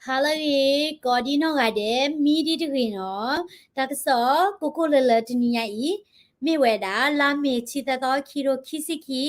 ဟါလၢအဂ့ၤ ကိးဒံနီၢ်ဂၤဒဲး မံဒံတဂ့ၤနီၤ, တၢ်ကစီၣ်ကိၢ်ကိၢ်လၢၤလၢၤတနံၤညါအံၤ မ့ၢ်ဝဲဒၣ် လါမ့ၤ တဆံသၢသီ ခံကထိခံဆံခံ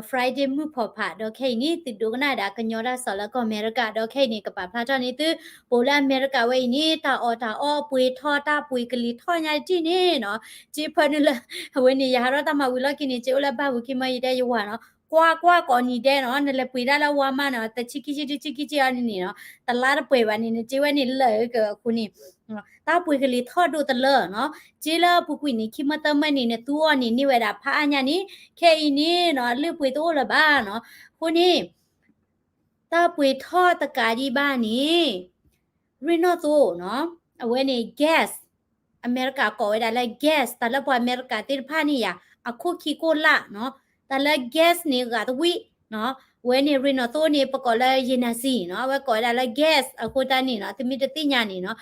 Friday မုၢ်ဖီဖး ဒီးခဲအံၤန့ၣ် သုဒိကနၣ်ဝဲဒၣ်ကညီတၢ်ကစီၣ်လၢကီၢ်အမဲရကၤ ဒီးခဲအံၤန့ၣ် ကပာ်ဖျါထီၣ်န့ၢ်သု ပအိၣ်လၢအမဲရကၤဝဲအံၤန့ၣ် တၢ်အီၣ်တၢ်အီ ပှ့ၤထီၣ်တၢ်ပှ့ၤကလံၤထီၣ်ညါတထံၣ်န့ၣ်နီၤ, က့ဖၢနုာ်လၢ အဝဲန့ၣ် ယဟးထီၣ်တၢ်မၤဝံၤလီၢ်ခံန့ၣ် က့အိၣ်လၢဘၣ်ပူၤခံမၢယတဲယဝၤနီၤ, ကွၢ်ကွၢ်ကိးနံၤဒဲးနီၤ, နလဲၤပှ့ၤဒၣ်လၢ Walmart နီၤ, တဆံခံဆံ တဆံခံဆံအီၤန့ၣ်နီၤ, တလါတပှဲၤဘၣ်န့ၣ် နက့ဝဲန့ၣ်လၢာ်က့ၤအဃိန့ၣ် တၢ်ပှ့ၤကလံၤထီၣ်ဒိၣ်တလၢနီၤ, က့လၢအပူၤကွံာ်န့ၣ် ခံမၢသၢမၢန့ၣ် နသူအီၤန့ၣ် န့ၢ်ဝဲဒၣ်ဖးအါညါန့ၣ်, ခဲအံၤန့ၣ်နီၤ အလုၢ်အပှ့ၤတအိၣ်လၢၤဘၣ်နီၤ, အဃိန့ၣ် တၢ်ပှ့ၤထီၣ်တကးဒံးဘၣ်န့ၣ် ရ့ၣ်နီၣ်သိနီၤ, အဝဲန့ၣ် gas အမဲရကၤကိးဝဲဒၣ်လၢ gas တၢ်လၢပှၤအမဲရကၤသ့ၣ်တဖၣ်န့ၣ်ယၤ အခိၣ်ခံကိၢ်လၢ်နီၤ, တၢ်လၢ gas န့ၣ် ဂာ်သဝံၣ်နီၤ, အဝဲန့ၣ် ရ့ၣ်နီၣ်သိန့ၣ် ပကိးလၢ ယနၤစံၣ်နီၤ, အဝဲကိးဝဲဒၣ်လၢ gas အဃိတၢ်န့ၣ်နီၤ, သုမ့ၢ်တသ့ၣ်ညါန့ၣ်နီၤ,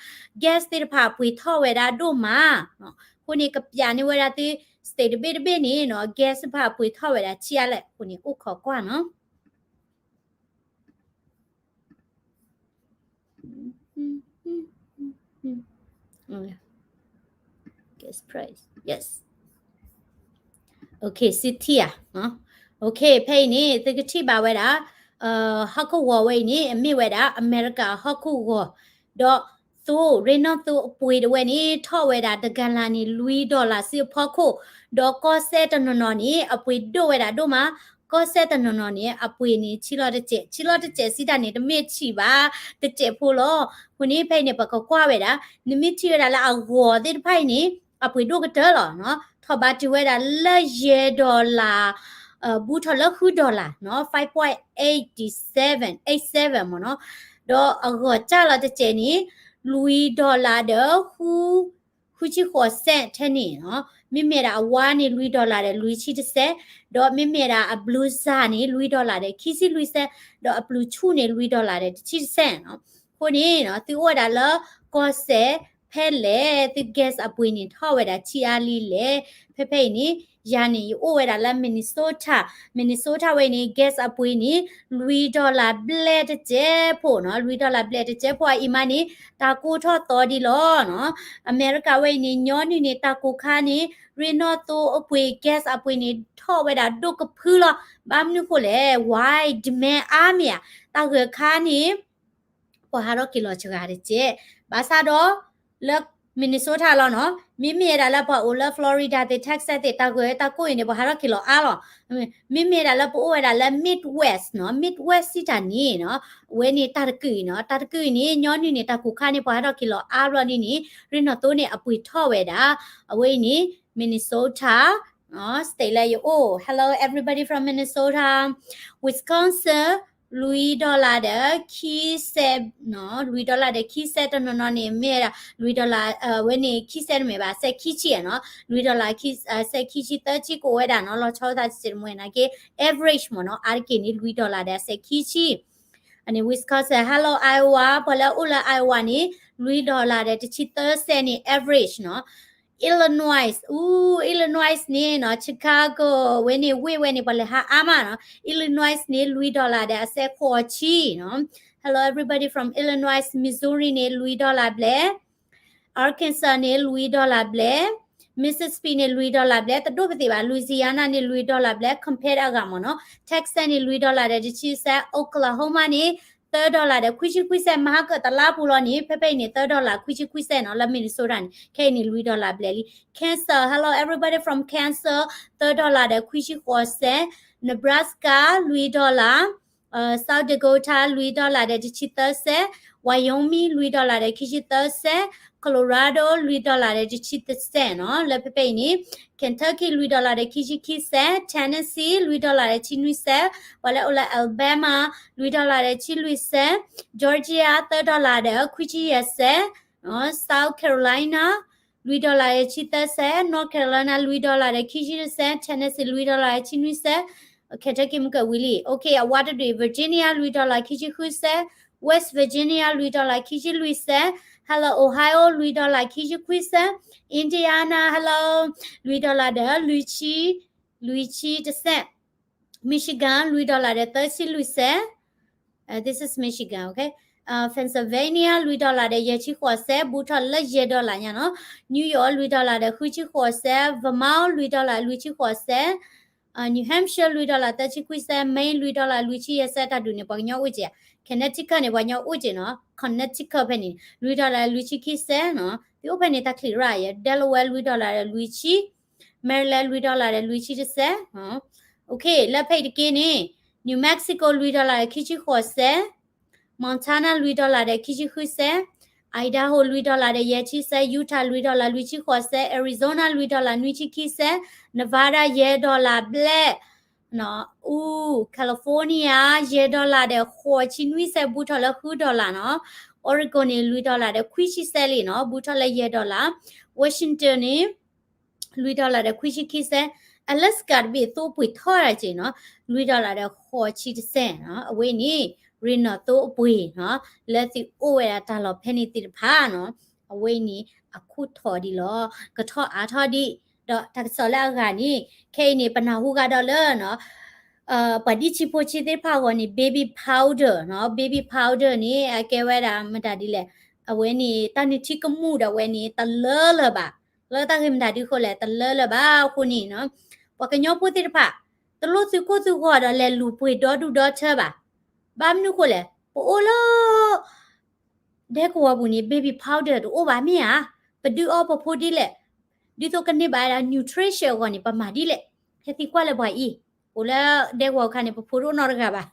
gas သ့ၣ်တဖၣ်ပှ့ၤထီၣ်ဝဲဒၣ်ဒိၣ်မးနီၤ, အဃိန့ၣ် ကပျးန့ၢ်ဝဲဒၣ်သု state တဘ့ၣ်တဘ့ၣ်န့ၣ်နီၤ, gas တဖၣ်ပှ့ၤထီၣ်ဝဲဒၣ်ဆံးအါလဲၣ်အဃိန့ၣ် အိၣ်ခိးကွၢ်နီၤ. Gas price, yes. Okay, city ဧါ. Okay, ဖဲအံၤန့ၣ် သုကထံၣ်ဘၣ်ဝဲဒၣ် ဟီၣ်ခိၣ်ဂီၤဝဲအံၤန့ၣ် အမ့ၢ်ဝဲဒၣ် အမဲရကၤဟီၣ်ခိၣ်ဂီၤ, ဒီးသိ ရ့ၣ်နီၣ်သိအပှ့ၤတဝဲန့ၣ် ထီၣ်ဝဲဒၣ်တဂၤလၢ်န့ၣ် လွံၢ် dollar စုအဖီခိၣ်, ဒီးကီၢ်စဲၣ်တနီၤနီၤန့ၣ် အပှ့ၤဒိၣ်ဝဲဒၣ်ဒိၣ်မး, ကီၢ်စဲၣ်တနီၤနီၤန့ၣ် အပှ့ၤန့ၣ် ဆံးလီၤတစဲး, ဆံးလီၤတစဲးစံးတၢ်န့ၣ် တမ့ၢ်ဆံးဘၣ် တစဲးဖိလီၤ. အဃိန့ၣ် ဖဲအံၤန့ၣ် ပကကွၢ်ဝဲဒၣ် နမ့ၢ်ထံၣ်ဝဲဒၣ်လၢအဂီၤသ့ၣ်တဖၣ်အံၤန့ၣ် အပှ့ၤဒိၣ်ကတၢၢ်လီၤနီၤ, ထီၣ်ဘးတုၤဝဲဒၣ်လၢယဲၢ် dollar ဘူးထီၣ်လၢဃု dollar နီၤ, five point eight seven, eight seven မ့ၢ်နီၤ, ဒီးအဂီၤစၢ်လီၤတစဲးန့ၣ် လွံၢ် dollar ဒီး ဃုဆံဃိးစဲးထဲန့ၣ်နီၤ, မ့မ့ၢ်ဒၣ်အဝါန့ၣ် လွံၢ် dollar ဒီး လွံၢ်ဆံတစဲး, ဒီးမ့မ့ၢ်ဒၣ်အဘျုးစၢ်န့ၣ် လွံၢ် dollar ဒီး ခံဆံလွံၢ်စဲး, ဒီးအပျုၤဆူၣ်န့ၣ် လွံၢ် dollar ဒီး တဆံတစဲးနီၤ. အဃိန့ၣ်နီၤ သုအိၣ်ဝဲဒၣ်လၢကီၢ်စဲၣ်ဖဲလဲၣ် သု gas အပှ့ၤန့ၣ် ထီၣ်ဝဲဒၣ်ဆံးအါလံလဲၣ်. ဖဲဖဲအံၤန့ၣ် ယၤန့ၣ် ယအိၣ်ဝဲဒၣ်လၢ Minnesota, Minnesota ဝဲအံၤန့ၣ် gas အပှ့ၤန့ၣ် လွံၢ် dollar ဘျဲၣ်တစဲးဖိနီၤ, လွံၢ် dollar ဘျဲၣ်တစဲးဖိအံၤမးန့ၣ် တၢ်ကိၢ်ထီၣ်သီဒံးလီၤနီၤ. အမဲရကၤဝဲအံၤန့ၣ် ညီနုၢ်န့ၣ် တၢ်ကိၢ်ခါန့ၣ် ရ့ၣ်နီၣ်သိအပှ့ၤ gas အပှ့ၤန့ၣ် ထီၣ်ဝဲဒၣ်ဒိၣ်ကဖုလီၤ. ဘၣ်မနုၤဃိလဲၣ်, why demand အါမ့ၢ်ဧါ, တၢ်ဂၢၢ်ခါန့ၣ် ပှၤဟးထီၣ်က့ၤလီၤစှၤတစဲး, ဘၣ်ဆၣ်ဒီး လၢ Minnesota လီၤနီၤ, မ့မ့ၢ်ဝဲဒၣ်လၢပှၤအိၣ်လၢ Florida သ့ၣ် Texas သ့ၣ် တၢ်ဂၢၢ်တၢ်ကိၢ်အံၤန့ၣ် ပှၤဟးထီၣ်က့ၤလီၤအါလီၤ. မ့မ့ၢ်ဝဲဒၣ်လၢပအိၣ်ဝဲဒၣ်လၢ Midwest နီၤ, Midwest စံးတၢ်န့ၣ်နီၤ, အဝဲန့ၣ်တၢ်တကုာ်အံၤနီၤ, တၢ်တကုာ်အံၤန့ၣ် ညီနုၢ်န့ၣ် တၢ်ကိၢ်ခါန့ၣ် ပှၤဟးထီၣ်က့ၤလီၤအါဘျီန့ၣ်န့ၣ် ရ့ၣ်နီၣ်သိန့ၣ် အပှ့ၤထီၣ်ဝဲဒၣ်, အဝဲအံၤန့ၣ် Minnesota နီၤ, state လၢယအိၣ်, Hello everybody from Minnesota, Wisconsin, လွံၢ် dollar ဒီး ခံစဲးနီၤ, လွံၢ် dollar ဒီး ခံစဲး တနီၤနီၤန့ၣ် မ့ၢ်ဝဲဒၣ် လွံၢ် dollar, အဝဲန့ၣ်ခံစဲးတမ့ၢ်ဘၣ်, စဲးခံဆံနီၤ, လွံၢ် dollar စဲးခံဆံသၢဆံကအိၣ်ဝဲဒၣ်နီၤ, လီၤဆီသးတစဲးတမှဲၤနာ်က့ average မ့ၢ်နီၤ, အါတက့ၢ်န့ၣ် လွံၢ် dollar ဒီး စဲးခံဆံ အန့ၣ် Wisconsin, hello Iowa, ပှၤလၢအအိၣ်လၢ Iowa န့ၣ် လွံၢ် dollar ဒီး တဆံသၢစဲးန့ၣ် average နီၤ. Illinois, အူ, Illinois န့ၣ်နီၤ, Chicago ဝဲန့ၣ် ဝ့ၢ်ဝဲန့ၣ် ပှၤလဲၤဟးအါမးနီၤ. Illinois န့ၣ် လွံၢ် dollar ဒီး အစဲးဃိးဆံနီၤ. Hello everybody from Illinois, Missouri န့ၣ် လွံၢ် dollar ဘျဲၣ် Arkansas န့ၣ် လွံၢ် dollar ဘျဲၣ်, Mississippi န့ၣ် လွံၢ် dollar ဘျဲၣ်, တဒိၣ်ပသ့ၣ်ဘၣ်, Louisiana န့ၣ် လွံၢ် dollar ဘျဲၣ်, compare အဂၤမ့ၢ်နီၤ, Texas န့ၣ် လွံၢ် dollar ဒီး တဆံစဲး, Oklahoma န့ၣ် သၢ dollar ဒီး ခွံဆံခွံစဲး, မဟါကတလါပူၤလီၤန့ၣ် ဖဲဖဲအံၤန့ၣ် သၢ dollar ခွံဆံခွံစဲးနီၤ, လၢ Minnesota န့ၣ်, ခဲအံၤန့ၣ် လွံၢ် dollar ဘျဲၣ်လံ. Kansas, hello everybody from Kansas, သၢ dollar ဒီး ခွံဆံဃိးစဲး, Nebraska လွံၢ် dollar, South Dakota လွံၢ် dollar ဒီး တဆံသၢစဲး, Wyoming လွံၢ် dollar ဒီး ခံဆံသၢစဲး, Colorado လွံၢ် dollar ဒီး တဆံသၢစဲးနီၤ, လၢဖဲဖဲအံၤန့ၣ်, Kentucky လွံၢ် dollar ဒီး ခံဆံခံစဲး, Tennessee လွံၢ် dollar ဒီး တဆံနွံစဲး, ပှၤလၢအိၣ်လၢ Alabama လွံၢ် dollar ဒီး တဆံလွံၢ်စဲး, Georgia သၢ dollar ဒီး ခွံဆံယဲၢ်စဲး, South Carolina လွံၢ် dollar ဒီး တဆံသၢစဲး, North Carolina လွံၢ် dollar ဒီး ခံဆံတစဲး, Tennessee လွံၢ် dollar ဒီး တဆံနွံစဲး, ခဲထဲက့ၤမုၢ်ကဝံၤလံ. Okay, အဝါတဒုး, Virginia လွံၢ် dollar ခံဆံဃုစဲး, West Virginia လွံၢ် dollar ခံဆံလွံၢ်စဲး, Hello Ohio လွံၢ် dollar ခံဆံခွံစဲး, Indiana, hello, လွံၢ် dollar ဒီး လွံၢ်ဆံ, လွံၢ်ဆံတစဲး, Michigan လွံၢ် dollar ဒီး သၢဆံလွံၢ်စဲး, this is Michigan, okay. Pennsylvania လွံၢ် dollar ဒီးယဲၢ်ဆံဃိးစဲး ဘူးထီၣ်လၢယဲၢ် dollar ညါနီၤ. New York လွံၢ် dollar ဒီးဃုဆံဃိးစဲး, Vermont လွံၢ် dollar လွံၢ်ဆံဃိးစဲး, New Hampshire လွံၢ် dollar သၢဆံခွံစဲး, Maine လွံၢ် dollar လွံၢ်ဆံယဲၢ်စဲး တၢ်ဒုးန့ၣ် ပှၤကညီအိၣ်က့ၤ, Connecticut န့ၣ် ပှၤကညီအိၣ်က့ၤနီၤ, Connecticut ဖဲန့ၣ် လွံၢ် dollar လွံၢ်ဆံခံစဲးနီၤ, သုအိၣ်ဖဲန့ၣ်တၢ်ချံးရၣ်ယဲ, Delaware လွံၢ် dollar ဒီးလွံၢ်ဆံ, Maryland လွံၢ် dollar ဒီးလွံၢ်ဆံတစဲး, လၢဖဲအံၤတက့ၢ်န့ၣ် New Mexico လွံၢ် dollar ဒီးခံဆံဃိးစဲး Montana လွံၢ် dollar ဒီးခံဆံဃုစဲး, Idaho လွံၢ် dollar ဒီးယဲၢ်ဆံစဲး, Utah လွံၢ် dollar လွံၢ်ဆံဃိးစဲး, Arizona လွံၢ် dollar နွံဆံခံစဲး, Nevada ယဲၢ် dollar black, California ယဲၢ် dollar ဒီးဃိးဆံနွံစဲး ဘူးထီၣ်လၢဃု dollar နီၤ, Oregon န့ၣ် လွံၢ် dollar ဒီးခွံဆံစဲးလံနီၤ ဘူးထီၣ်လၢယဲၢ် dollar, Washington န့ၣ် လွံၢ် dollar ဒီးခွံဆံခံစဲး, Alaska တဘ့ၣ်သိအပှ့ၤထီၣ်ဒၣ်က့ၤနီၤ, လွံၢ် dollar ဒီးဃိးဆံတစဲးနီၤ, အဝဲန့ၣ် ရ့ၣ်နီၣ်သိအပှ့ၤနီၤ, လၢသုအိၣ်ဝဲဒၣ်တၢ်လီၢ်ဖဲန့ၣ်သ့ၣ်တဖၣ်နီၤ, အဝဲန့ၣ် အခိၣ်ထီၣ်ဒံးလီၤ, ကထီၣ်အါထီၣ်ဒံး, ဒီးတၢ်ကစီၣ်လၢအဂၤန့ၣ် ခဲအံၤန့ၣ် ပနၢ်ဟူဂၤဒီးလၢနီၤ ပှၤဒ်ဆံးဖိဆံးသ့ၣ်တဖၣ်အဂီၢ်န့ၣ် baby powder နီၤ, baby powder န့ၣ် အကဲဝဲဒၣ်မတၤဒ်လဲၣ်, အဝဲန့ၣ် တၢ်နုၢ်ထံကမူၣ်ဒီးအဝဲန့ၣ် တလၢလၢၤဘၣ်, လၢတၢ်ဂ့ၢ်မတၤဒ်အဃိလဲၣ် တလၢလၢၤဘၣ်အဃိန့ၣ်နီၤ, ပှၤကညီဖိသ့ၣ်တဖၣ် တလိၣ်သုကိၢ်သုဂီၤဒီးလဲၤလူၤပှ့ၤဒီဒူၣ်ဒီထၢဘၣ်, ဘၣ်မနုၤအဃိလဲၣ် ပအိၣ်လၢ ဒဲကဝီၤပူၤန့ၣ် baby powder တအိၣ်ဘၣ်မ့ၢ်ဧါ, ပဒုးအီပဖိဒ်လဲၣ်, ဒ်သိးကန့ၢ်ဘၣ်ဝဲဒၣ် nutrition အဂီၢ်န့ၣ် ပမၤဒ်လဲၣ်, ဟဲသံကွၢ်လၢပှၤအံၤ, အိၣ်လၢဒဲကဝီၤအခါန့ၣ် ပဖိတအိၣ်နီတဂၤဘၣ်,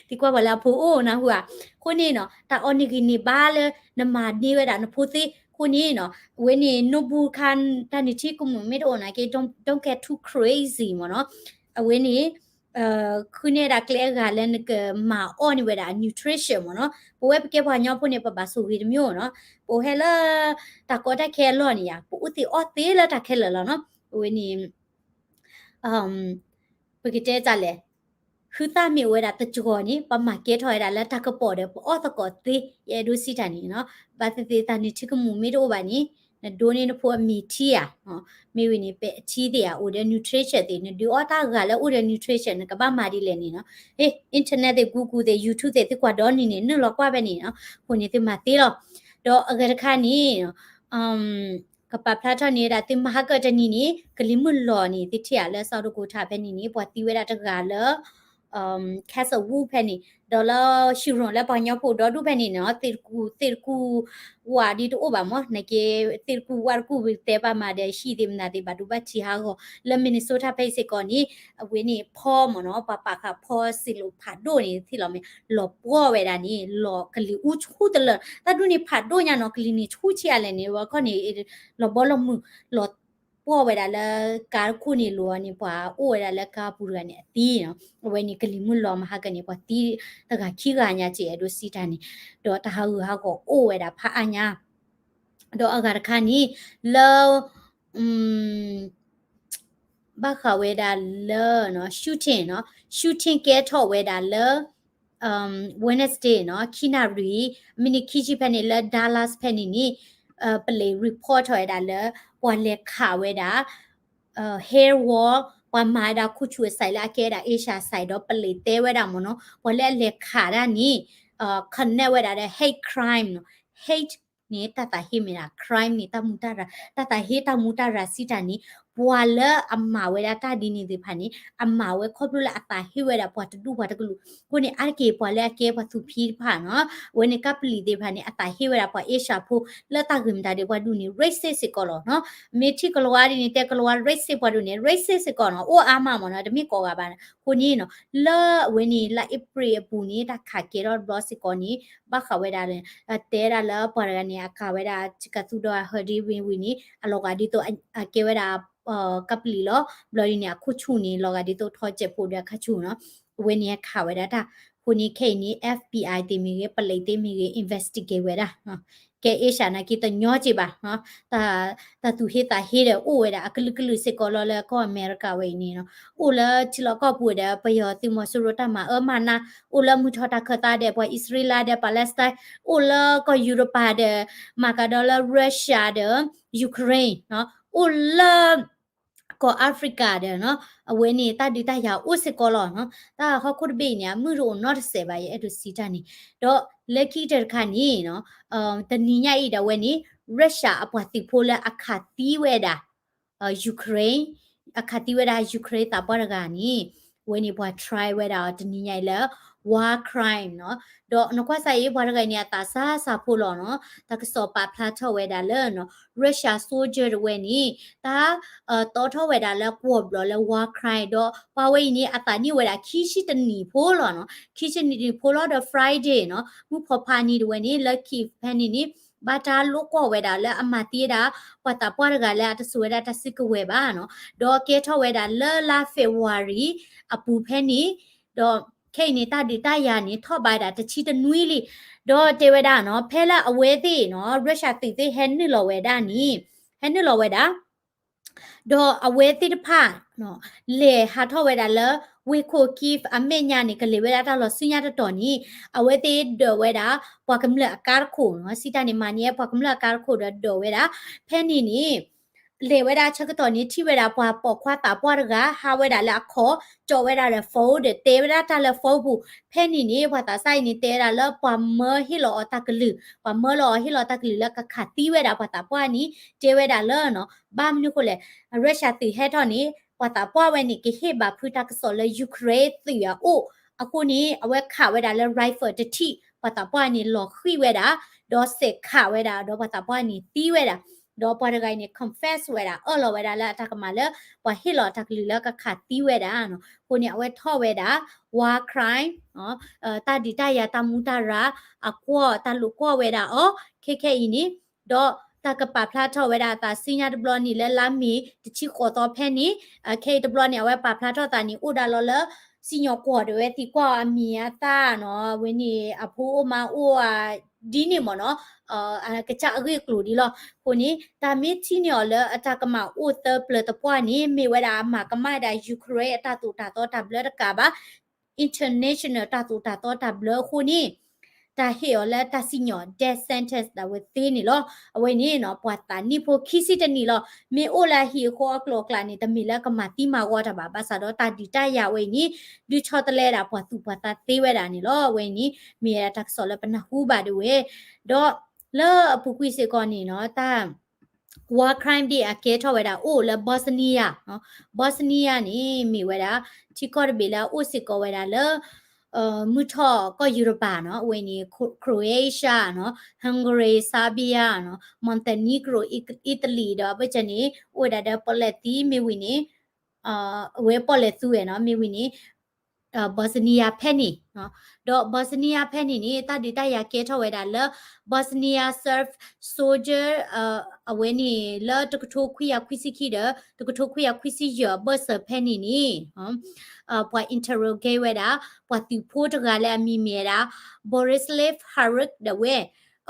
သံကွၢ်ပှၤလၢအဖိအိၣ်နၢ်ဟူဧါ, အဃိန့ၣ်နီၤ တၢ်အီၣ်န့ၢ်ဂံၢ်န့ၢ်ဘါလၢနမၤန့ၢ်ဝဲဒၣ်နဖိသ့အဃိန့ၣ်နီၤ, အဝဲန့ၣ် နူဘူခါ တၢ်နုၢ်ထံကမူၣ်မ့ၢ်တအိၣ်နာ်က့ don't, don't get too crazy မ့ၢ်နီၤ, အဝဲန့ၣ် ဃုန့ၢ်ဝဲဒၣ်ကျဲအဂၤလၢနကမၤအီၣ်န့ၢ်ဝဲဒၣ် nutrition မ့ၢ်နီၤ, ပဝဲပကဲပှၤကညီဖိန့ၣ် ပဘၣ်ဆိၣ်ဂ့ၤတမံၤနီၤ, ပဟဲလၢ တၢ်ကီတၢ်ခဲအလီၢ်န့ၣ်ယါ ပအိၣ်သ့အီၣ်သ့လၢတၢ်ခဲလၢာ်လီၤနီၤ, အဝဲန့ၣ် ပကတဲတၢ်လဲၣ်, ဃုသၣ်မ့ၢ်အိၣ်ဝဲဒၣ်တကီၤန့ၣ် ပမၤကဲထီၣ်ဝဲဒၣ်လၢတၢ်ကပီၤဒီး ပအီၣ်သကိးသ့ ယအဲၣ်ဒိးစံးတၢ်န့ၣ်နီၤ, ဘၣ်သ့ၣ်သ့ၣ်တၢ်နုၢ်ထံကမူၣ်မ့ၢ်တအိၣ်ဘၣ်န့ၣ် နဒိးန့ၢ်နဖိအမ့ၤထံဧါ, မ့ၢ်ဝံၤန့ၣ် ပဲာ်ထံသ့ၣ်ဧါ အိၣ်ဒီး nutrition သ့ၣ် နဒုးအီၣ်တၢ်ဂၤလၢအိၣ်ဒီး nutrition နကဘၣ်မၤဒ်လဲၣ်န့ၣ်နီၤ, ဟ့ၣ် internet သ့ၣ် Google သ့ၣ် YouTube သ့ၣ် သုကွၢ်ဒီနံၤန့ၣ် နုာ်လီၤကွၢ်ဖဲန့ၣ်နီၤ, အဃိန့ၣ်သုမၤသ့လီၤ, ဒီးအဂၤတခါန့ၣ် ကပာ်ဖျါထီၣ်န့ၢ်ဝဲဒၣ်သုမဟါကတနံၤန့ၣ် ကလံၤမုၢ်လီၤန့ၣ် သုထံၣ်ဧါလၢ South Dakota ဖဲန့ၣ်န့ၣ် ပှၤသံဝဲဒၣ်တဂၤလၢ Castlewood ဖဲန့ၣ် ဒီးလၢ Huron လၢပှၤကညီဖိဒီဒူၣ်ဖဲန့ၣ်နီၤ သ့ၣ်တကူၣ် သ့ၣ်တကူၣ်ဝၣ်ဒ်တအိၣ်ဘၣ်မ့ၢ် နာ်က့ သ့ၣ်တကူၣ်ဝၣ်တကူၣ် ပတဲပာ်မၤဒီးဟံၣ်သ့ၣ်မနုၤသ့ၣ် ဘၣ်ဒိဘၣ်ထံးဟးဂီၤ လၢ Minnesota ဖဲအံၤစ့ၢ်ကီးန့ၣ် အဝဲန့ၣ်ဖီမ့ၢ်နီၤ ပှၤပာ်ဃာ်ဖီစ့ၢ်လိာ်ဖးဒိၣ်န့ၣ် ထံၣ်လီၤမ့ၢ် လီၤပှီၢ်ဝဲဒၣ်န့ၣ် လီၤကလံၤအူဆူၣ်တလၢာ် တၢ်ဒူၣ်န့ၣ်ဖးဒိၣ်ညါနီၤ ကလံၤန့ၣ်ဆူၣ်ဆံးအါလဲၣ်န့ၣ် ဝဲခီန့ၣ် လီၤဘီလီၤမုၢ် လီၤပှီၢ်ဝဲဒၣ်လၢကါတခိၣ်န့ၣ်လိၤန့ၣ် ပှၤအိၣ်ဝဲဒၣ်လၢကါပူၤတဂၤန့ၣ်အသံနီၤ အဝဲန့ၣ်ကလံၤမုၢ်လီၤမဟါကန့ၣ် ပှၤသံတဂၤခံဂၤညါက့ အဲၣ်ဒိးစံးတၢ်န့ၣ် ဒီးတၢ်ဟးဂူာ်ဟးဂီၤအိၣ်ဝဲဒၣ်ဖးအါညါ ဒီးအဂၤတခါန့ၣ် လၢ ဘၣ်ဃးဝဲဒၣ်လၢ shooting နီၤ shooting ကဲထီၣ်ဝဲဒၣ်လၢ Wednesday နီၤ ခံနၣ်ရံၣ် မံးနံးခံဆံဖဲန့ၣ် လၢ Dallas ဖဲန့ၣ်န့ၣ် ပလံး report ထီၣ်ဝဲဒၣ်လၢ ပှၤလဲၤခးဝဲဒၣ် hair wall ပှၤမၤဝဲဒၣ်ခိၣ်ဆူၣ်အစဲးလၢအကဲဝဲဒၣ် Asia စဲး ဒီးပလံးတဲဝဲဒၣ်မ့ၢ်နီၤ ပှၤလၢအလဲၤခးဒၣ်န့ၣ် connect ဝဲဒၣ်ဒီး hate crime နီၤ hate န့ၣ် တၢ်သးဟ့မ့ၢ်ဒၣ် crime န့ၣ် တၢ်မူတၢ်ရၤ တၢ်သးဟ့တၢ်မူတၢ်ရၤစံးတၢ်န့ၣ် ပှၤလၢအမၤဝဲဒၣ်တၢ်ဒ်န့ၣ်သ့ၣ်တဖၣ်န့ၣ် အမၤဝဲခီဖျိလၢအသးဟ့ဝဲဒၣ်ပှၤတဒူၣ်ပှၤတကလုာ် အဃိန့ၣ် အါတက့ၢ်ပှၤလၢအကဲပှၤသူၣ်ဖှံတဖၣ်နီၤ အဝဲန့ၣ်ကပလံးသ့ၣ်တဖၣ်န့ၣ် အသးဟ့ဝဲဒၣ်ပှၤ Asia ဖိ လၢတၢ်ဂ့ၢ်မတၤဒ်ပှၤဒူၣ်န့ၣ် racist စ့ၢ်ကီးလီၤနီၤ မ့ၢ်ထံၣ်ကလၤဝါဒ်န့ၣ် တဲကလၤဝါ racist ပှၤဒူၣ်န့ၣ် racist စ့ၢ်ကီးနီၤ အိၣ်အါမးမ့ၢ်နီၤ တမ့ၢ်ကိးဂၤဘၣ် အဃိန့ၣ်နီၤ လၢအဝဲန့ၣ် လါအ့ဖြ့ၣ်အပူၤန့ၣ် တၢ်ခးကဲထီၣ်တဘျီစ့ၢ်ကီးန့ၣ် ဘၣ်ဃးဝဲဒၣ် တဲဒၣ်လၢပှၤတဂၤန့ၣ် အကၤဝဲဒၣ် ကသူဒီးဟၢဒ့ဝ့ၢ်ဝံၤန့ၣ် အလီၤဂာ်ဒ်သိး အကဲဝဲဒၣ် ကပလံးလီၤ ဘျီဒ်န့ၣ် အခိၣ်ဆူၣ်န့ၣ် လီၤဂာ်ဒ်သိးထီစဲးဖိဒီးအခါဆူၣ်နီၤ အဝဲန့ၣ်ခးဝဲဒၣ်တၢ် အဃိန့ၣ် ခဲအံၤန့ၣ် FBI သ့ၣ်မ့ၢ်ဂ့ၤ ပလံးသ့ၣ်မ့ၢ်ဂ့ၤ investigate ဝဲဒၣ် ကဲ Asia နာ်က့တညီက့ဘၣ် တၢ်သူၣ်ဟ့သးဟ့ဒီးအိၣ်ဝဲဒၣ်အကလုာ်ကလုာ်စ့ၢ်ကီးလီၤလၢကီၢ်အမဲရကၤဝဲအံၤန့ၣ်နီၤ အိၣ်လၢထံလီၢ်ကီၢ်ပူၤဒီး ပယီၤသုးမီၤစိရိၤတၢ်မၤအၢမၤနး အိၣ်လၢမုၢ်ထီၣ်တၢ်ခၢၣ်သးဒီးပှၤအံၣ်စရ့လးဒီး Palestine အိၣ်လၢကီၢ်ယူရပၤဒီး မၤကဒီးလၢ Russia ဒီး Ukraine အိၣ်လၢ ကီၢ် Africa ဒီးနီၤ အဝဲန့ၣ် တၢ်ဒုးတၢ်ယၤအိၣ်စ့ၢ်ကီးလီၤနီၤ. တၢ်ဟီၣ်ခိၣ်တဘ့ၣ်အံၤန့ၣ် အမုၢ်တအိၣ်နီတစဲးဘၣ် ယအဲၣ်ဒိးစံးတၢ်န့ၣ်. ဒီးလၢခံကတၢၢ်တခါန့ၣ်နီၤ တနံၤညါအံၤဒၣ်ဝဲန့ၣ် Russia အပှၤသုးဖိလၢအခးသံဝဲဒၣ် Ukraine အခးသံဝဲဒၣ် Ukraine သးပှၢ်တဂၤန့ၣ် အဝဲန့ၣ်ပှၤ try ဝဲဒၣ်အီၤတနံၤညါအံၤလၢ war crime နီၤ. ဒီးနကွၢ်စၢ်အံၤ ပှၤတဂၤအံၤန့ၣ် အသးစၢ်စၢ်ဖိလီၤနီၤ. တၢ်ကစီၣ်ပာ်ဖျါထီၣ်ဝဲဒၣ်လၢနီၤ Russia soldier တဝဲန့ၣ် တၢ် တီထီၣ်ဝဲဒၣ်လၢကွီၢ်ဘျီၣ်လၢ war crime ဒီးပှၤဝဲအံၤန့ၣ် အသးနံၣ်ဝဲဒၣ်ခံဆံတနံၣ်ဖိလီၤနီၤ. ခံဆံတနံၣ်ဖိလီၤဒီး Friday နီၤ မုၢ်ဖီဖးနံၤတဝဲန့ၣ် လၢ Kyiv ဖဲန့ၣ်န့ၣ် ဘၣ်တၢ်လိာ်ကွီၢ်ဝဲဒၣ်လၢအမၤသံဝဲဒၣ် ပှၤသးပှၢ်တဂၤလၢအတစိာ်ဝဲဒၣ်တၢ်စုကဝဲၤဘၣ်နီၤ. ဒီးကဲထီၣ်ဝဲဒၣ်လၢလါ February အပူၤဖဲန့ၣ် ဒီးခဲအံၤန့ၣ် တၢ်ဒုးတၢ်ယၤန့ၣ် ထီၣ်ဘးဒၣ်တဆံတနွံလံ. ဒီးတဲဝဲဒၣ်နီၤ ဖဲလၢအဝဲသ့ၣ်နီၤ Russia သုးသ့ၣ်ဟဲနုာ်လီၤဝဲဒၣ်န့ၣ် ဟဲနုာ်လီၤဝဲဒၣ် ဒီးအဝဲသ့ၣ်တဖၣ် လဲၤဟးထီၣ်ဝဲဒၣ်လၢ ဝ့ၢ်ခိၣ် Kyiv အမဲာ်ညါန့ၣ် ကလဲၤဝဲဒၣ်တၢ်လီၤဆူညါတတီၤန့ၣ် အဝဲသ့ၣ်ဒၢးဝဲဒၣ် ပှၤကမျၢၢ်အကါတခိၣ်နီၤ. စံးတၢ်န့ၣ် မၤန့ၢ်ပှၤကမျၢၢ်အကါတခိၣ်ဒီးဒၢးဝဲဒၣ် ဖဲန့ၣ်န့ၣ် လဲၤဝဲဒၣ်ဆၢကတီၢ်န့ၣ် ထံၣ်ဝဲဒၣ်ပှၤပိာ်ခွါသးပှၢ်တဂၤ ဟးဝဲဒၣ်လၢအခီၣ် ကၠီးဝဲဒၣ်ဒီး phone ဒီးတဲဝဲဒၣ်တၢ်လၢ phone ပူၤ. ဖဲန့ၣ်န့ၣ် ပှၤသးစၢ်အံၤန့ၣ် တဲဝဲဒၣ်လၢပှၤမၢဟ့ၣ်လီၤအီၤတၢ်ကလုၢ်, ပှၤမၢလီၤအီၤဟ့ၣ်လီၤတၢ်ကလုၢ်လၢကခးသံဝဲဒၣ်ပှၤသးပှၢ်န့ၣ် တဲဝဲဒၣ်လၢနီၤ ဘၣ်မနုၤဃိလဲၣ် Russia သုးဟဲထီၣ်န့ၣ် ပှၤသးပှၢ်ဝဲန့ၣ် ကဟ့ၣ်ဘၣ်ဖုးတၢ်ကစီၣ်လၢ Ukraine သုးအအိၣ်အဃိန့ၣ် အဝဲခးဝဲဒၣ်လၢ rifle တထံၣ် ပှၤသးပှၢ်န့ၣ်လီၤဃံၣ်ဝဲဒၣ် ဒီးစဲးခးဝဲဒၣ် ဒီးပှၤသးပှၢ်န့ၣ်သံဝဲဒၣ်. ဒီးပှၤတဂၤအံၤန့ၣ် confess ဝဲဒၣ် အၢၣ်လီၤဝဲဒၣ်လၢအတၢ်ကမၣ်လၢ ပှၤဟ့ၣ်လီၤတၢ်ကလုၢ်လၢကခးသံဝဲဒၣ်နီၤ. အဃိန့ၣ် အဝဲထီၣ်ဝဲဒၣ် war crime တၢ်ဒုးတၢ်ယၤတၢ်မူတၢ်ရၢ် အကွီၢ်တၢ်လိာ်ကွီၢ်ဝဲဒၣ်အီၤ ခဲခဲအံၤန့ၣ် ဒီးတၢ်ကပာ်ဖျါထီၣ်ဝဲဒၣ်အသးဆူညါတဘျီန့ၣ် လၢလါမ့ၤတဆံဃိးသီဖဲန့ၣ် ခဲအံၤတဘျီန့ၣ် အဝဲပာ်ဖျါထီၣ်သးန့ၣ် အိၣ်ဒၣ်လီၤလၢ စံၣ်ညီၣ်ကွီၢ်ဒီးဝဲသံကွၢ်အီၤအမံၤအသၣ်နီၤ အဝဲန့ၣ် အဖိအိၣ်မါအိၣ် ဒ်န့ၣ်မ့ၢ်နီၤ ကစၢ်အဂ့ၢ်အကျိၤဒ်လီၤ. အဃိန့ၣ် တၢ်မ့ၢ်ထံၣ်န့ၢ်အီၤလၢအတၢ်ကမၣ်အိၣ်သၢပျၢၤသပှၢ်န့ၣ် မ့ၢ်ဝဲဒၣ်အမၤကမၣ်ဝဲဒၣ် Ukraine အတၢ်သိၣ်တၢ်သီတၢ်ဘျၢတကးဘၣ် international တၢ်သိၣ်တၢ်သီတၢ်ဘျၢအဃိန့ၣ် တၢ်ဟ့ၣ်အီၤလၢတၢ်စံၣ်ညီၣ် death sentence ဒၣ်ဝဲသ့န့ၣ်လီၤ. အဝဲန့ၣ်နီၤ ပှၤသးနံၣ်ဖိခံဆံတနံၣ်လီၤ. မ့ၢ်အိၣ်လၢအဟံၣ်အဃီအကျိၤအကျဲန့ၣ် တမ့ၢ်လၢကမၤသံမၤဂီၤတၢ်ဘၣ်. ဘၣ်ဆၣ်ဒီးတၢ်ဒုးတၢ်ယၤဝဲအံၤန့ၣ် ဒုးဆီတလဲဒၣ်ပှၤသူၣ်ပှၤသးသ့ဝဲဒၣ်န့ၣ်လီၤ. အဝဲအံၤန့ၣ် မ့ၢ်ဝဲဒၣ်တၢ်ကစီၣ်လၢပနၢ်ဟူဘၣ်ဒၣ်ဝဲ ဒီးလၢအပူၤကွံာ်စ့ၢ်ကီးန့ၣ်နီၤ တၢ် war crime ဒ်အကဲထီၣ်ဝဲဒၣ်အိၣ်လၢ Bosnia နီၤ Bosnia န့ၣ် မ့ၢ်ဝဲဒၣ် ထံကီၢ်တဘ့ၣ်လၢအအိၣ်စ့ၢ်ကီးဝဲဒၣ်လၢ မုၢ်ထီၣ်ကီၢ်ယူရပၤနီၤ အဝဲန့ၣ် Cro- Croatia နီၤ Hungary Serbia နီၤ Montenegro Italy ဒီးအဘၢၣ်စၢၤန့ၣ် အိၣ်ဝဲဒၣ်ဒီးပီၣ်လဲၣ်သံ မ့ၢ်ဝံၤန့ၣ် အဝဲပီၣ်လဲၣ်သူဝဲနီၤ မ့ၢ်ဝံၤန့ၣ် Bosnia ဖဲန့ၣ် ဒီး Bosnia ဖဲန့ၣ်န့ၣ် တၢ်ဒုးတၢ်ယၤကဲထီၣ်ဝဲဒၣ်လၢ Bosnia Serb soldier အဝဲန့ၣ်လၢတကထိခွံကယၤခွံဆံခံဒီး တကထိခွံကယၤခွံဆံယဲၢ်အဘၢၣ်စၢၤဖဲန့ၣ်န့ၣ် ပှၤ interrogate ဝဲဒၣ် ပှၤသုးဖိတဂၤလၢအမံၤမ့ၢ်ဝဲဒၣ် Borislav Hruk ဒၣ်ဝဲ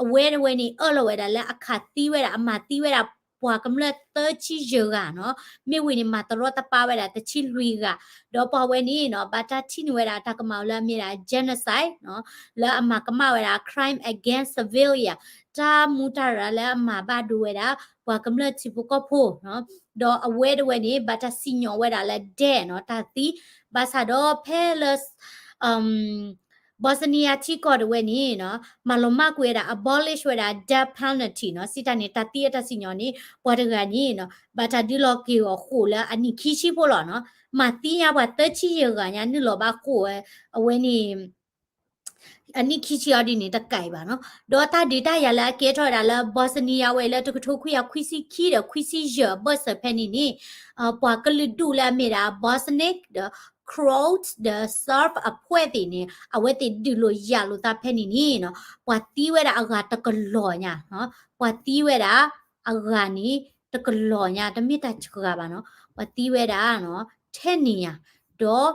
အဝဲဒၣ်ဝဲန့ၣ် အၢၣ်လီၤဝဲဒၣ်လၢအခးသံဝဲဒၣ် အမၤသံဝဲဒၣ် ပှၤကမျၢၢ်သၢဆံယဲၢ်ဂၤနီၤ မ့ၢ်ဝံၤန့ၣ် မၤတရီတပါဝဲဒၣ်တဆံလွံၢ်ဂၤ ဒီးပှၤဝဲန့ၣ်နီၤ ဘၣ်တၢ်ထံၣ်န့ၢ်ဝဲဒၣ်အတၢ်ကမၣ်လၢအမ့ၢ်ဒၣ် genocide နီၤ လၢအမၤကမၣ်ဝဲဒၣ် crime against civilian တၢ်မူတၢ်ရၢ်လၢအမၤဘၣ်ဒိဝဲဒၣ် ပှၤကမျၢၢ်ထံဖိကီၢ်ဖိနီၤ ဒီးအဝဲဒၣ်ဝဲန့ၣ် ဘၣ်တၢ်စံၣ်ညီၣ်ဝဲဒၣ်လၢ death နီၤ တၢ်သံ ဘၣ်ဆၣ်ဒီးဖဲလၢ Bosnia ထံကီၢ်ဒၣ်ဝဲန့ၣ်နီၤ မၤလီၤမၢ်ကွံာ်ဝဲဒၣ် abolish ဝဲဒၣ် death penalty နီၤ စံးတၢ်န့ၣ် တၢ်သံအတၢ်စံၣ်ညီၣ်န့ၣ် ပှၤတဂၤန့ၣ်နီၤ ဘၣ်တၢ်ဒုးလီၤက့ၤအီၤဃိာ်လၢအနံၣ်ခံဆံဖိလီၤနီၤ မၤသံညါပှၤသၢဆံယဲၢ်ဂၤညါ နုာ်လီၤဘၣ်ဃိာ်ဝဲ အဝဲန့ၣ် အနံၣ်ခံဆံအီၤဒ်န့ၣ် တကးအံၤဘၣ်နီၤ ဒီးတၢ်ဒုးတၢ်ယၤလၢအကဲထီၣ်ဝဲဒၣ်လၢ Bosnia ဝဲလၢတကထိခွံကယၤခွံဆံခံဒီးခွံဆံယဲၢ်အဘၢၣ်စၢၤဖဲန့ၣ်န့ၣ် ပှၤကလုာ်ဒူၣ်လၢအမ့ၢ်ဒၣ် Bosniak ဒီး Croat ဒီး Serb အဖှဲၣ်သ့ၣ်န့ၣ် အဝဲသ့ၣ်ဒုးလိာ်ယၤလိာ်သးဖဲန့ၣ်န့ၣ်နီၤ ပှၤသံဝဲဒၣ်အဂၤတကလီၤညါ ပှၤသံဝဲဒၣ်အဂၤန့ၣ် တကလီၤညါ တမ့ၢ်တၢ်စှၤဘၣ်နီၤ ပှၤသံဝဲဒၣ်နီၤ ထဲန့ၣ်ညါ ဒီး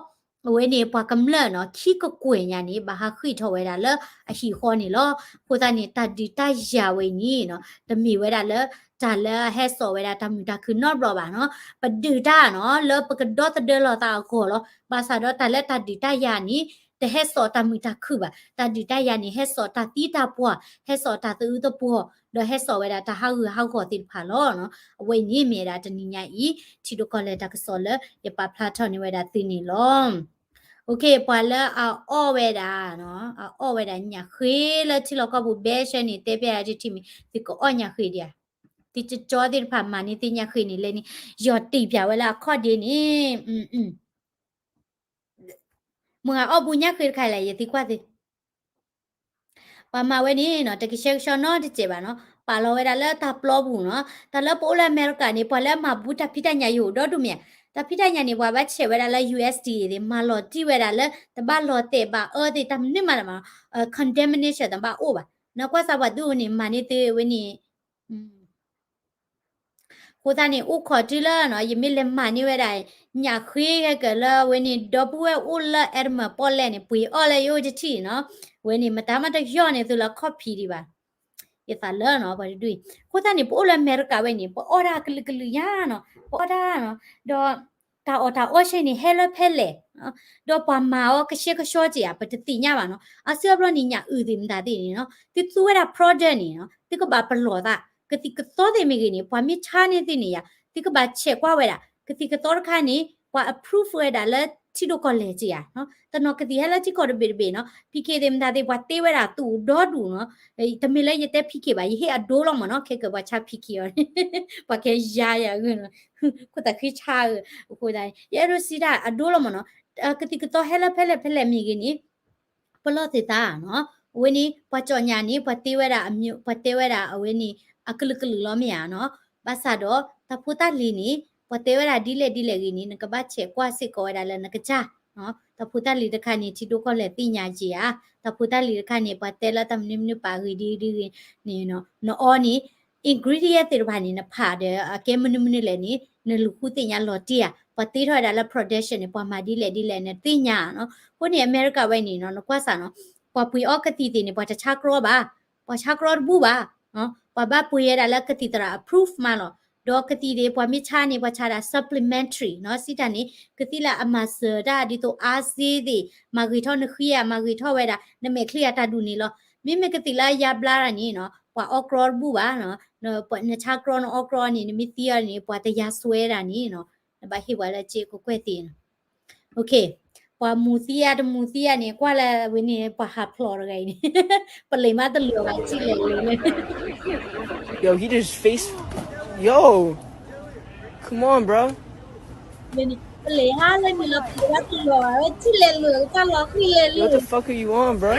အဝဲန့ၣ်ပှၤကမျၢၢ်နီၤ ခံကကွဲၢ်ညါန့ၣ် ဘၣ်ဟးဃ့ၢ်ထီၣ်ဝဲဒၣ်လၢအဟံၣ်ဃီန့ၣ်လီၤ. အဃိသတးန့ၣ် တၢ်ဒုးတၢ်ယၤဝဲအံၤန့ၣ်နီၤ တမ့ၢ်ဝဲဒၣ်လၢ တၢ်လၢအဟဲစိာ်ဝဲဒၣ်တၢ်မုာ်တၢ်ခုၣ်နီတဘျီဘၣ်နီၤ ပဒုးတၢ်နီၤ လၢပကဒီသဒၢလီၤသးအဂီၢ်လီၤ. ဘၣ်ဆၣ်ဒီးတၢ်လၢတၢ်ဒုးတၢ်ယၤန့ၣ် တဟဲစိာ်တၢ်မုာ်တၢ်ခုၣ်ဘၣ်. တၢ်ဒုးတၢ်ယၤန့ၣ် ဟဲစိာ်တၢ်သံတၢ်ပှၢ်, ဟဲစိာ်တၢ်သးအုးသပှီၤ, ဒီးဟဲစိာ်ဝဲဒၣ်တၢ်ဟးဂူာ်ဟးဂီၤသ့ၣ်တဖၣ်လီၤ. အဝဲအံၤန့ၣ်မ့ၢ်ဝဲဒၣ်တနံၤညါအံၤ ထံဒိၣ်ကီၢ်လဲၢ်တၢ်ကစီၣ်လၢယပာ်ဖျါထီၣ်န့ၢ်ဝဲဒၣ်သုန့ၣ်လီၤ. ပှၤလၢအအီၣ်ဝဲဒၣ်, အအီၣ်ဝဲဒၣ်ညၣ်ဃ့လၢထံလီၢ်ကီၢ်ပူၤဘဲဆှၢန့ၣ် တဲပျဲယၤတထံၣ်မံၤ သုကအီၣ်ညၣ်ဃ့ဒံးဧါ. သုကၠီသ့ၣ်တဖၣ်မၤန့ၢ်သုညၣ်ဃ့န့ၣ်လဲၣ်န့ၣ် ယီၢ်တံၢ်ပၠးဝဲလၢအခီၣ်ဒ့န့ၣ် မုၢ်ဂၤအီၣ်ဘူးညၣ်ဃ့တခါလဲၣ် ယသံကွၢ်သု. ပှၤမၤဝဲန့ၣ်နီၤ တကဆှဲကဆှီနီတစဲးဘၣ်နီၤ, ပာ်လီၤဝဲဒၣ်လၢတၢ်ပျီပူၤနီၤ. တၢ်လၢပအိၣ်လၢအမဲရကၤန့ၣ် ပှၤလၢအမၤဘူးတၢ်ဖံးတၢ်ညၣ်ယိာ်ဒီဒူၣ်မ့ၢ်ဧါ. တၢ်ဖံးတၢ်ညၣ်န့ၣ် ပှၤဘၣ်ဆဲးဝဲဒၣ်လၢ ယူၢ်အ့းစတံ သ့ၣ် မၤလီၤတံၢ်ဝဲဒၣ်လၢ တဘၣ်လီၤတဲာ်ဘၣ်အၢသ့ၣ် တၢ်မနုၤမးတမးနီၤ, contamination တဘၣ်အိၣ်ဘၣ်. နကွၢ်စၢ်ပှၤဒူၣ်န့ၣ် မၤန့ၢ်သုဝဲန့ၣ် အဃိသတးန့ၣ် အိၣ်ခိးတုၤလၢနီၤ ယမ့ၢ်လဲၤမၤန့ၢ်ဝဲဒၣ် ညၣ်ဃ့ကဲကဲလၢအဝဲန့ၣ် ဒီပုၢ်ဝဲၢ်အိၣ်လၢ Edmond ပီၣ်လဲၣ်န့ၣ် ပှ့ၤအီၣ်လၢယအိၣ်တထံၣ်နီၤ. ဝဲန့ၣ် မတၤမးတယီၢ်န့ၢ်သုလၢခီၣ်ဖံးဒံးဘၣ်. ယသးလၢနီၤ ပှၤတဒူၣ်အံၤ အဃိသတးန့ၣ် ပအိၣ်လၢအမဲရကၤဝဲန့ၣ် ပအီၣ်တၢ်ကလုာ်ကလုာ်ယါနီၤ, ပအီၣ်တၢ်နီၤ, ဒီး တၢ်အီၣ်တၢ်အီဆဲန့ၣ် ဟဲလၢဖဲလဲၣ်, ဒီးပှၤမၤအီၤကဆှဲကဆှီက့ၤဧါ ပတသ့ၣ်ညါဘၣ်နီၤ. အါစုအါဘျီန့ၣ် ညၣ်အုၣ်သ့ၣ်မတၤသ့ၣ်န့ၣ်နီၤ သုသူဝဲဒၣ် product န့ၣ်နီၤ သုကဘၣ်ပလီၢ်သး ကသံၣ်ကသီသ့ၣ်မ့ၢ်ဂ့ၤန့ၣ် ပှၤမ့ၢ်ဆါန့ၢ်သုန့ၣ်ယါ သုကဘၣ်ဆဲးကွၢ်ဝဲဒၣ် ကသံၣ်ကသီတခါန့ၣ် ပှၤ approve ဝဲဒၣ်လၢထံဒိၣ်ကီၢ်လဲၢ်က့ၤဧါ. တနီၤကသံၣ်ဟဲလၢထံကီၢ်တဘ့ၣ်တဘ့ၣ်နီၤ PK သ့ၣ်မတၤသ့ၣ် ပှၤတ့ဝဲဒၣ်သူၣ်ဒီဒူၣ်နီၤ. တမ့ၢ်လၢယတဲ PK ဘၣ် ယဟ့ၣ်အဒိလီၤမ့ၢ်နီၤ ခဲကၢၤပှၤဆါ PK အီၤ ပှၤကဲယါယၤဂ့ၢ်နီၤ ခိၣ်သးဃ့ဆါဂ့ၢ် အဃိသတး ယအဲၣ်ဒိးစံးတၢ်အဒိလီၤမ့ၢ်နီၤ. ကသံၣ်ကသီဟဲလၢဖဲလဲၣ်ဖဲလဲၣ်မ့ၢ်ဂ့ၤန့ၣ် ပလီၢ်သ့ၣ်သးနီၤ. အဝဲန့ၣ် ပှၤကၠီၣ်ညၣ်န့ၣ် ပှၤတ့ဝဲဒၣ်အမံၤ ပှၤတဲဝဲဒၣ်အဝဲန့ၣ် အကလုာ်ကလုာ်လီၤမ့ၢ်ဧါနီၤ. ဘၣ်ဆၣ်ဒီး တၢ်ဖိတၢ်လံၤန့ၣ် ပှၤတဲဝဲဒၣ်ဒ်လဲၣ်ဒ်လဲၣ်ဂ့ၤန့ၣ် နကဘၣ်ဆဲးကွၢ်စ့ၢ်ကီးဝဲဒၣ်လၢနကစၢ် တၢ်ဖိတၢ်လံၤတခါန့ၣ် ထံဒိၣ်ကီၢ်လဲၢ်သ့ၣ်ညါက့ၤဧါ. တၢ်ဖိတၢ်လံၤတခါန့ၣ် ပှၤတဲလၢတၢ်မနုၤမနုၤပာ်ဂ့ၤဒ်ဂ့ၤန့ၣ် နအီန့ၣ် ingredient သ့ၣ်တဖၣ်န့ၣ် နဖးဒီး အကဲမနုၤမနုၤလဲၣ်န့ၣ် နလူၤဃုသ့ၣ်ညါလီၤတံၢ်ဧါ. ပှၤတ့ထီၣ်ဝဲဒၣ်လၢ production န့ၣ် ပှၤမၤဒ်လဲၣ်ဒ်လဲၣ် နသ့ၣ်ညါနီၤ. အဃိန့ၣ် အမဲရကၤဝဲန့ၣ်နီၤ နကွၢ်စၢ်နီၤ ပှၤပှ့ၤအီၣ်ကသံၣ်သ့ၣ်န့ၣ် ပှၤတဆါကြီဘၣ်, ပှၤဆါကြီတဘူၣ်ဘၣ်. ပှၤဘၣ်ပှ့ၤဝဲဒၣ်လၢကသံၣ်သရၣ် approve မးလီၤ. ဒီးကသံၣ်သ့ၣ် ပှၤမ့ၢ်ဆါန့ၣ် ပှၤဆါဒၣ် supplementary နီၤ စံးတၢ်န့ၣ် ကသံၣ်လၢအမၤစၢၤတၢ်ဒ်သိးအါစ့သ့ၣ် မၤဂ့ၤထီၣ်နဃံဧါ မၤဂ့ၤထီၣ်ဝဲဒၣ် နမဲာ်ချံအတၢ်ဒူၣ်န့ၣ်လီၤ. မ့မ့ၢ်ကသံၣ်လၢယါဘျါတၢ်န့ၣ်နီၤ ပှၤအီကြီတဘူၣ်ဘၣ်. နဆါကြီနအီကြီန့ၣ် နမ့ၢ်သံအီၤန့ၣ် ပှၤတယါစွဲဒၣ်န့ၣ်နီၤ နဘၣ်ဟ့ၣ်ပှၤလၢစ့ကကွဲၢ်သ့ၣ်နီၤ. ပှၤမူၤသံဧါတမူၤသံဧါန့ၣ် ကွၢ်လၢဝဲန့ၣ် ပှၤဟးဖျိးတဂၤအံၤန့ၣ် ပလံာ်မးတလုာ်ဘၣ် ထံၣ်လဲၤလိၤလၢ Yo, he just face. Yo, come on, bro. ပလံာ်ဟါလၢန့ၣ်လီၤ ပလံာ်မးတလုာ်ဘၣ် ဝဲထံၣ်လဲၤလိၤတၢ်လီၤဃံၤလဲၤလိၤ What the fuck are you on, bro?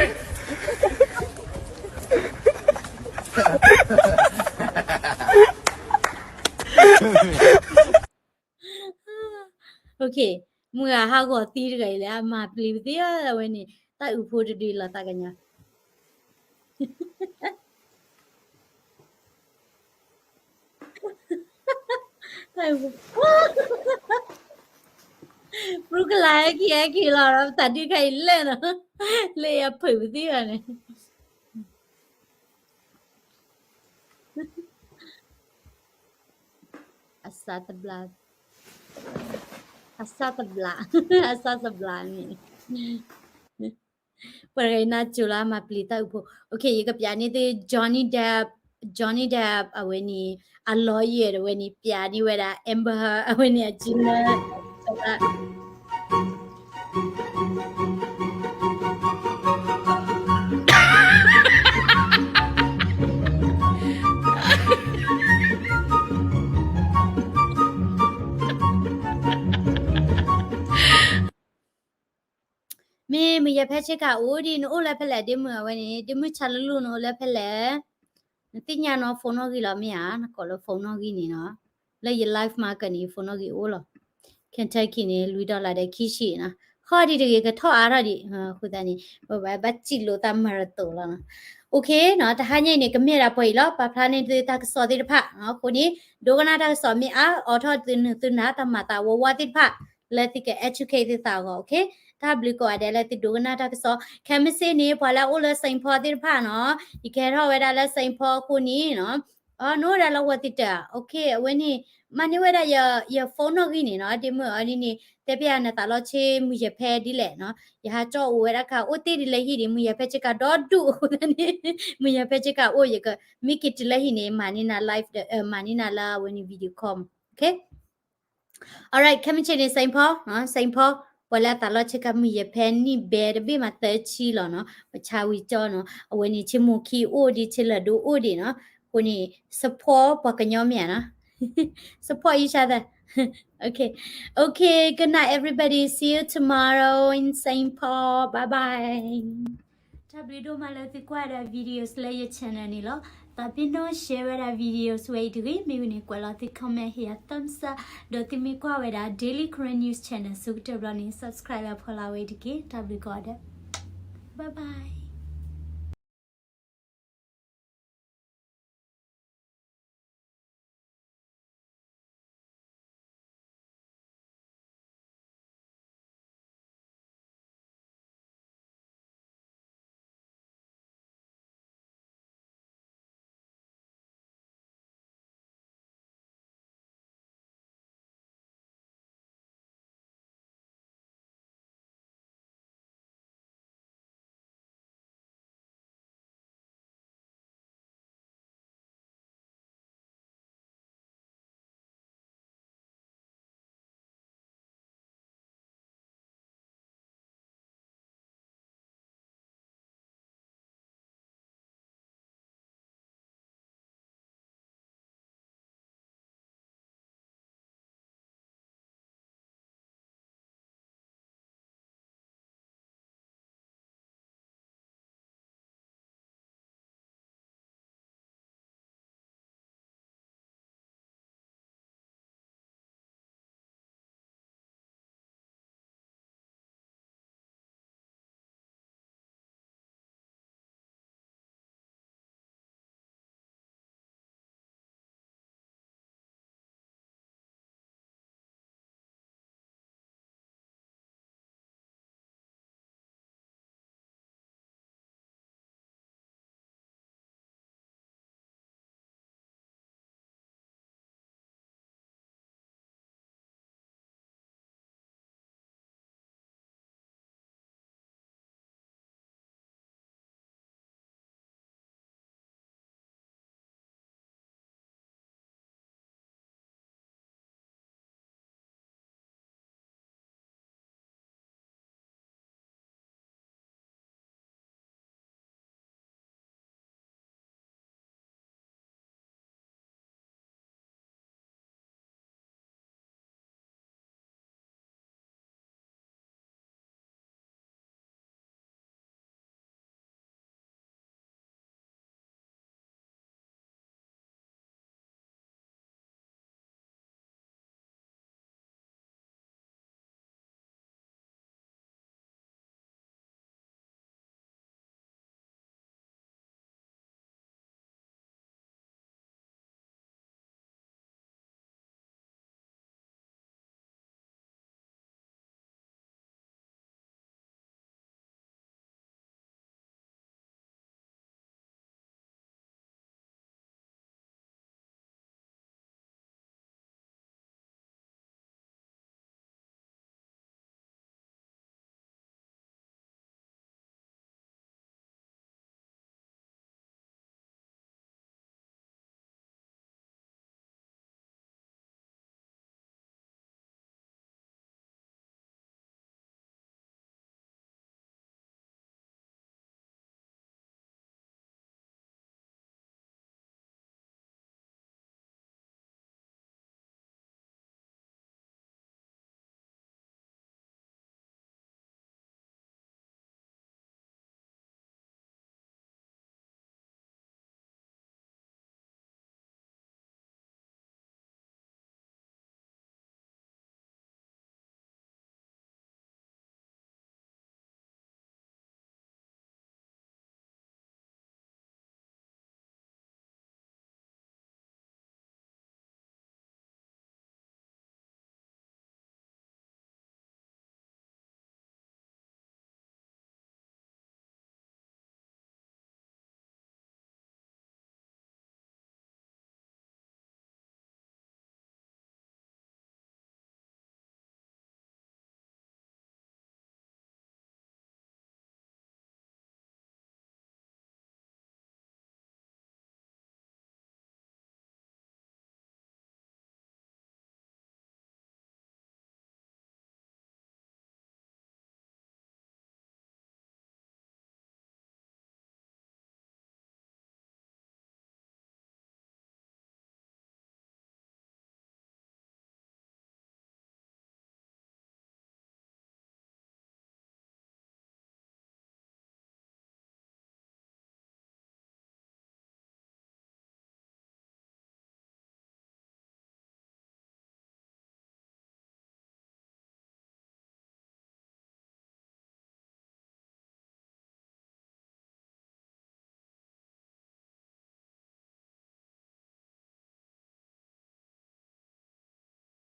Okay, မုၢ်ဂၤဟးဂီၤသံတဂၤအံၤလၢအမၤပျံၤပသ့အဝဲန့ၣ် တၢ်အုးဖိတဒုလီၤသးကညီ တၢ်အုးဖိ ပရူကလၤဟဲက့ၤဟဲက့ၤလီၤ တၢ်ဒုးခါအံၤလဲၣ်နီၤ လၢယဖုးပသ့ဘၣ်န့ၣ် အစးတဘျး, အစးတဘျး, အစးတဘျးန့ၣ် ပှၤတဂၤအံၤနၢ်ကၠိလၢအမၤပျံၤတၢ်အုးဖိ Okay, ယကပျးန့ၢ်သု Johnny Depp, Johnny Depp အဝဲန့ၣ် အ lawyer အဝဲန့ၣ် ပျးန့ၢ်ဝဲဒၣ် Amber Heard အဝဲန့ၣ် အကၠံလၢ မ့ၢ်မုၢ်ယဲၢ်ဖဲဆ့ကၤအိၣ်ဒံး နအိၣ်လၢဖဲလဲၣ် ဒ့မုၢ်အဝဲန့ၣ် ဒ့မုၢ်ဆါလူလူ နအိၣ်လၢဖဲလဲၣ် နသ့ၣ်ညါနီၤ phone နီၣ်ဂံၢ်လီၤမ့ၢ်ဧါ နကိးလၢ phone နီၣ်ဂံၢ်န့ၣ်နီၤ လၢယ live market န့ၣ် phone နီၣ်ဂံၢ်အိၣ်လီၤ Kentucky န့ၣ် လွံၢ် dollar ဒီးခံဆံနီၤ ဃီဒံးတဂ့ၤ ကထီၣ်အါထီၣ်ဒံး အဃိသတးန့ၣ် ဘၣ်စံးလိာ်သးမၤရတိာ်လီၤနီၤ Okay နီၤ တဟါညါအံၤန့ၣ် ကမ့ၢ်ဒၣ်ပှဲၤအံၤလီၤ ပာ်ဖျါန့ၢ်သုတၢ်ကစီၣ်သ့ၣ်တဖၣ် အဃိန့ၣ် ဒိကနၣ်တၢ်ကစီၣ်မ့ၢ်အါ အိးထီၣ်သုနုာ်သုနၤ တၢ်မၤသးဝီဝီသ့ၣ်တဖၣ် လၢသုက educate သုသးအဂီၢ် okay တၢ်ဘျုးကိးဂၤဒဲးလၢသုဒိကနၣ်တၢ်ကစီၣ် ခဲမုၢ်ဆ့ၣ်န့ၣ် ပှၤလၢအအိၣ်လၢ Saint Paul သ့ၣ်တဖၣ်နီၤ ယကဲထီၣ်ဝဲဒၣ်လၢ Saint Paul အဃိန့ၣ်နီၤ နအိၣ်ဒၣ်လၢ Worthington ဧါ. Okay, အဝဲန့ၣ် မၤန့ၢ်ဝဲဒၣ်ယ phone နီၣ်ဂံၢ်န့ၣ်နီၤ, ဒ်မုၢ်အီၤဒ်န့ၣ် တဲပျးနသးလီၤဆ့မုၢ်ယဲၢ်ဖဲဒ်လဲၣ်နီၤ, ယဟးကၠီအိၣ်ဝဲဒၣ်ခါ အိၣ်တ့ၢ်ဒ်လဲၣ်ဟံၣ်န့ၣ် မုၢ်ယဲၢ်ဖဲဆ့ကၤဒီဒူၣ်အဃိသတးန့ၣ် မုၢ်ယဲၢ်ဖဲဆ့ကၤအိၣ် ယက မ့ၢ်က့ၤတုၤလၢဟံၣ်န့ၣ် မၤန့ၢ်နၤ live ဒီး မၤန့ၢ်နၤလၢအဝဲန့ၣ် video call မး. Okay. Alright, ခဲမုၢ်ဆ့ၣ်န့ၣ် Saint Paul, Saint Paul, ပှၤလၢအသးလီဆ့ကၤမုၢ်ယဲၢ်ဖဲနံၣ်ဘဲတဘ့ၣ်မးသၢဆံလီၤနီၤ, ပဆါဝံၤကၠီနီၤ, အဝဲန့ၣ်ဆ့မိၢ်ခံအိၣ်ဒံး ဆ့လၢၢ်ဒိအိၣ်ဒံးနီၤ, အဃိန့ၣ် support ပှၤကညီမ့ၢ်ဧါနီၤ, support each other. Okay, okay, good night everybody, see you tomorrow in Saint Paul, bye bye. တၢ်ဘျုးဒိၣ်မးလၢသုကွၢ်ဝဲဒၣ် videos လၢယ channel န့ၣ်လီၤ. သးပ့ၤနီၣ် share ဝဲဒၣ် videos ဝဲအံၤတဂ့ၤ, မ့ၢ်ဝံၤန့ၣ် ကွဲးလီၤသု comment ဟ့ၣ်ယၤ thumbs up, ဒီးသုမ့ၢ်ကွၢ်ဝဲဒၣ် Daily Karen News Channel ဆၢကတီၢ်ဘျီန့ၣ် subscribe လၢဖီလာ်ဝဲအံၤတက့ၢ်. တၢ်ဘျုးကိးဂၤဒဲး, bye bye.